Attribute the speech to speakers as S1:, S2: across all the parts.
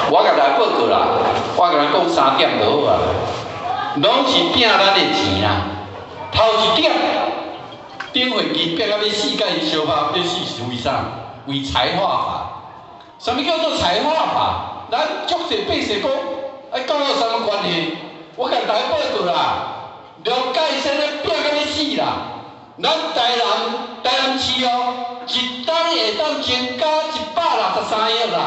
S1: 我共大家報告啦，我共咱講三點就好啊，攏是拼咱的錢啦。頭一點，頂會期變甲欲死，佮伊相拍欲死是為啥？為財劃法。啥物叫做財劃法？咱足濟百姓講，啊，佮我有啥物關係？我共大家報告啦，廖介先咧拼甲欲死啦！咱台南台南市哦，一冬會當增加163億啦。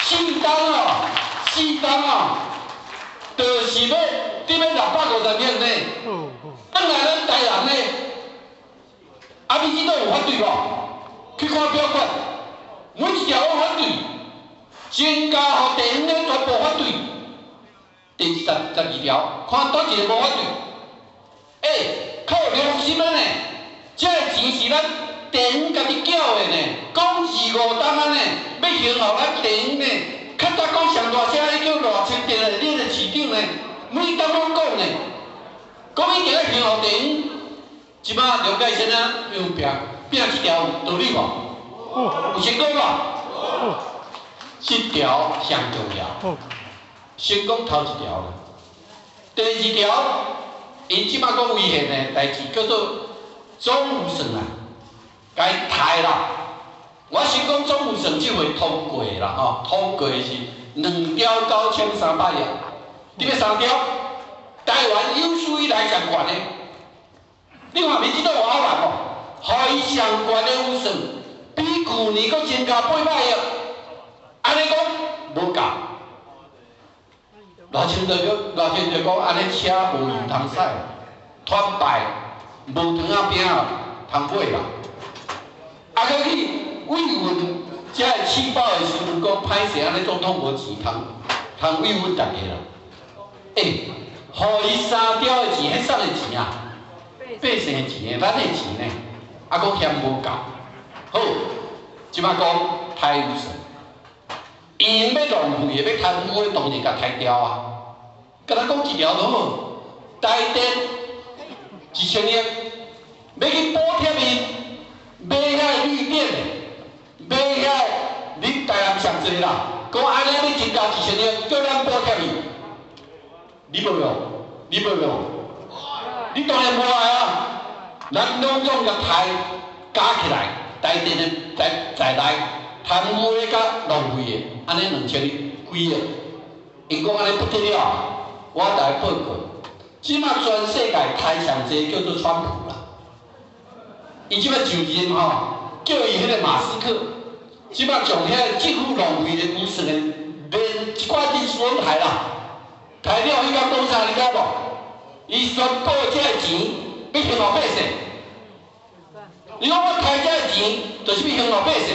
S1: 四冬哦，四冬哦，就是欲得欲650億呢。本來咱台南呢，啊，民進黨有反對無？去看表決，每一條攏反對，增加予地方咧全部反對。第12條，看佗一个無反對。欸，靠良心的呢，這个錢是咱地方家己繳的呢，講二五冬仔呢，欲興予咱地方呢。較早講上大聲，彼叫賴清德的，你个市長呢，每當攏講呢，講一定愛興予地方。這擺劉介先生用拼拼這條有道理無？有成功無？這條上重要。先講頭一條啦，第二條，𪜶這擺講違憲的代誌叫做總預算啊，共伊刣啦。我先講總預算這回通過啦，吼，通過是2兆9300億，你欲三兆？台灣有史以來上懸的，你看民進黨偌好辦無？予伊上懸的預算，比舊年閣增加800億，按呢講無夠。賴清德閣賴清德講，按呢車無油通駛，團拜無糖仔餅通買啦。啊，閣去慰問遮个試爆的時陣，講歹勢按呢總統無錢通通慰問大家啦。欸，予伊三兆的錢，彼啥的錢啊？百姓的錢，咱的錢呢？啊，閣嫌無夠。好，這擺講刣預算，𪜶欲浪費的，欲貪污的，當然共刣掉啊。敢若講一條就好，台電1000億，欲去補貼伊買遐個綠電的，買遐個恁台南上濟啦，講按呢欲增加一千億，叫咱補貼伊，你無用，你無用，你當然無愛啊！咱攏總共刣加起來，台電的在在內貪污的佮浪費的，按呢2000幾億，𪜶講按呢不得了，我共你報告，這擺全世界刣上濟叫做川普啦，伊這擺就任吼，叫伊彼個馬斯克，這擺將遐個政府浪費的預算的連一寡人事攏刣啦，刣了伊敢講啥？你知無？伊宣布這个錢欲還予百姓，伊講我刣這个錢，就是欲還予百姓，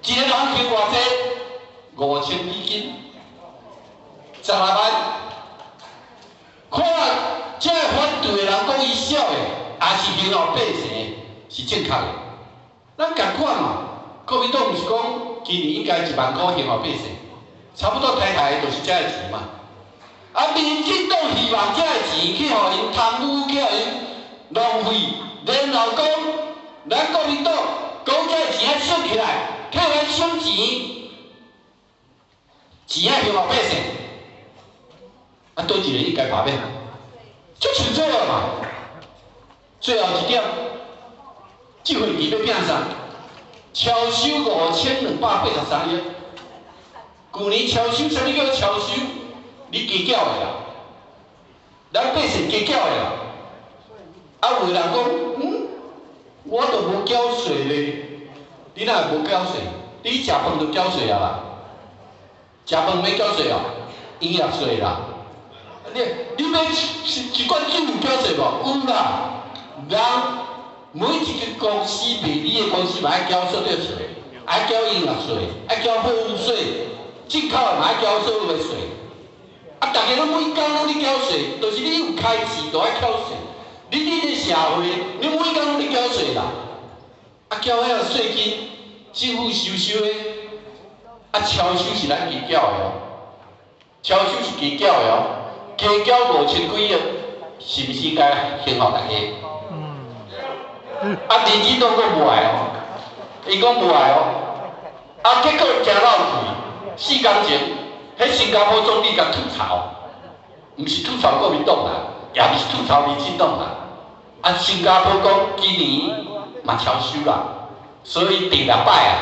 S1: 一個人還偌濟？5000美金，16萬。看這个反對的人講伊痟的，也是還予百姓，是正確的。咱共款嘛，國民黨毋是講今年應該1萬箍還予百姓，差不多刣刣的就是這个錢嘛。啊，民進黨希望這個錢去予𪜶貪污，去予𪜶浪費，然後講咱國民黨講這個錢愛省起來，替咱省錢，錢愛還予百姓。啊，佗一個應該罷免？足清楚了嘛。最後一點，這會期欲拼啥？超收5283億。舊年超收，啥物叫超收？你加繳的啦，咱百姓加繳的啦。啊，有人講，我都無繳稅咧，你哪會無繳稅？你食飯就繳稅啊啦？食飯免繳稅哦，營業稅啦。你你買一罐酒有繳稅無？有啦。人每一個公司賣你的公司嘛愛繳所得稅，愛繳營業稅，愛繳貨物稅，進口的嘛愛繳所有的稅。啊，逐家攏每工攏咧繳稅，就是你有開支就愛繳稅。你佇咧社會，你每工攏咧繳稅啦。啊，繳遐個稅金，政府收收的，啊，超收是咱加繳的哦，超收是加繳的哦，加繳5000幾億，是毋是應該還予大家？啊，民進黨閣無愛哦，伊講無愛哦，啊，結果誠鬧氣， 4工前，彼新加坡總理共吐槽，毋是吐槽國民黨啦，也毋是吐槽民進黨啦。啊，新加坡講今年嘛超收啦，所以第六擺啊，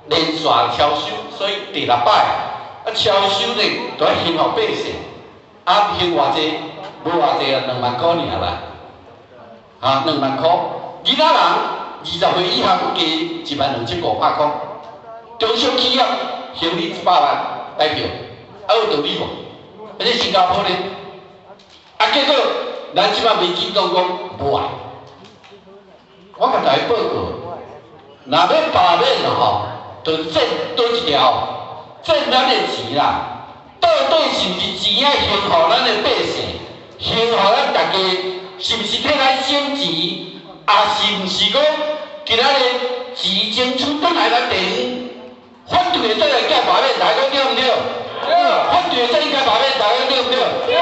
S1: 連續超收，所以第六擺啊，超收呢，都愛還予百姓，啊，還偌濟？無偌濟啊，2萬箍爾啦，哈，2萬箍。囡仔人20歲以下閣加12,500箍，中小企業還你100萬台票，啊有道理無？啊，這新加坡呢？啊，結果咱這擺民進黨講無愛，我共大家報告，若欲罷免吼，就戰佗一條？戰咱的錢啦，到底是毋是錢愛還予咱的百姓，還予咱大家？是毋是替咱省錢？也是毋是講今仔日錢爭取轉來咱地方？反對的再來叫罷免，大家講對毋對？對。反對的再應該罷免，大家講對毋對？對。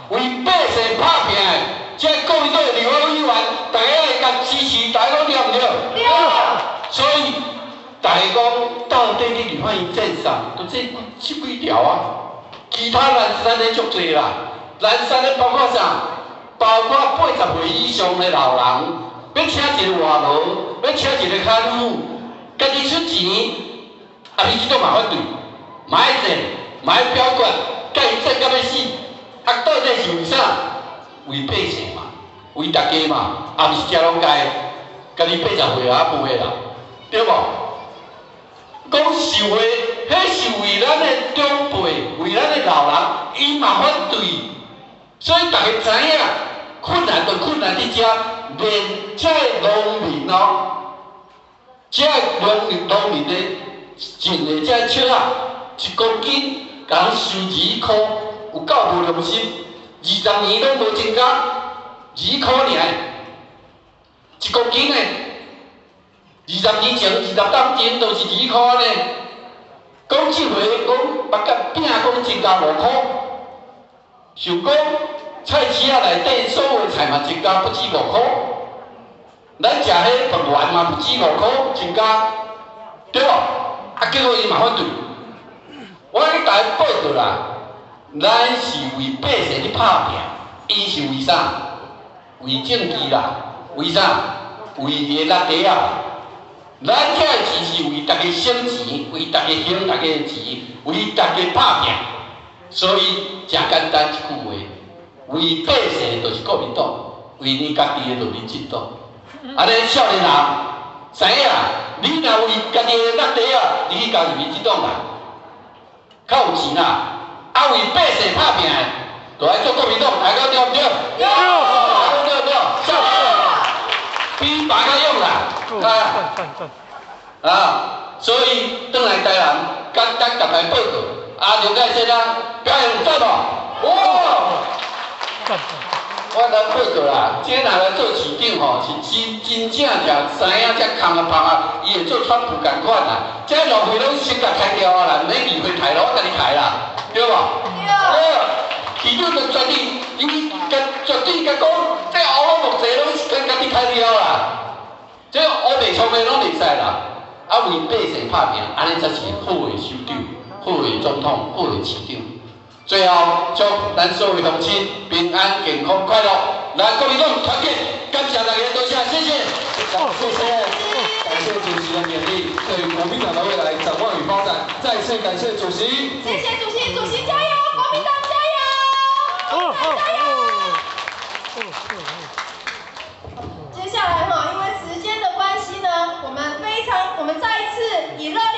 S1: 為百姓拍拚的，這國民黨的立法委員，大家會共支持，大家講對毋對？對。所以大家講，到底你立法院戰啥？就這幾條啊，其他南山的足濟啦，南山的包括啥？包括80歲以上的老人，欲請一个外勞，欲請一个看護，家己出錢，啊，民進黨嘛反對，嘛愛戰，嘛愛表決，共伊戰甲欲死，啊，到底是為啥？為百姓嘛，為大家嘛，啊，毋是食攏該，家己80歲啊，無的啦，對無？講受的，彼是為咱的長輩，為咱的老人，伊嘛反對，所以大家知影，困難就困難佇遮，連這個農民哦，這個農民的種的這笑仔，1公斤共人收2箍，有夠無良心？20年攏無增加，2箍爾，1公斤呢？20年前、20冬前都是2箍呢。講這回講目甲餅講增加5箍，想講菜市仔內底所有菜嘛增加不止5箍，咱食彼飯圓嘛不止五箍增加，對無？啊，結果伊嘛反對。我去共伊報告啦，咱是為百姓去拍拚，伊是為啥？為政治啦，為啥？為伊的橐袋仔。咱這個錢是為大家省錢，為大家還大家的錢，為大家拍拚。所以誠簡單一句話，為百姓就是國民黨，為你家己的就是民進黨。按呢少年人知影，你若為家己的橐袋仔，你去加入民進黨啦，較有錢啦。啊，為百姓拍拚的，就愛做國民黨，大家對毋對？對。大家對毋對？比爸較勇啦，啊！啊，所以轉來台南，簡單共大家報告，啊，劉介先生表現有讚無？哇！我來報告啦，這若來做市長吼，是真真正正知影這空啊芳啊，伊會做川普仝款啦。這路費攏先共開掉啊啦，毋免議會抬咯，我家己開啦，對無？對。市長就絕對，伊共絕對共講，這烏龍木濟攏是家己開掉啦。這烏白創的攏袂使啦。啊，為百姓拍拚，按呢才是好的首長、好的總統、好的市長。最後，祝咱所有鄉親平安、健康、快樂。來，國民黨團結，感謝大家，多謝，謝謝。
S2: 謝謝，感謝主席的勉勵，對國民黨的未來展望與發展，再次感謝主席。
S3: 謝謝主席，主席加油，國民黨加油，加油！接下來哈，因為時間的關係呢，我們非常，我們再一次以熱烈。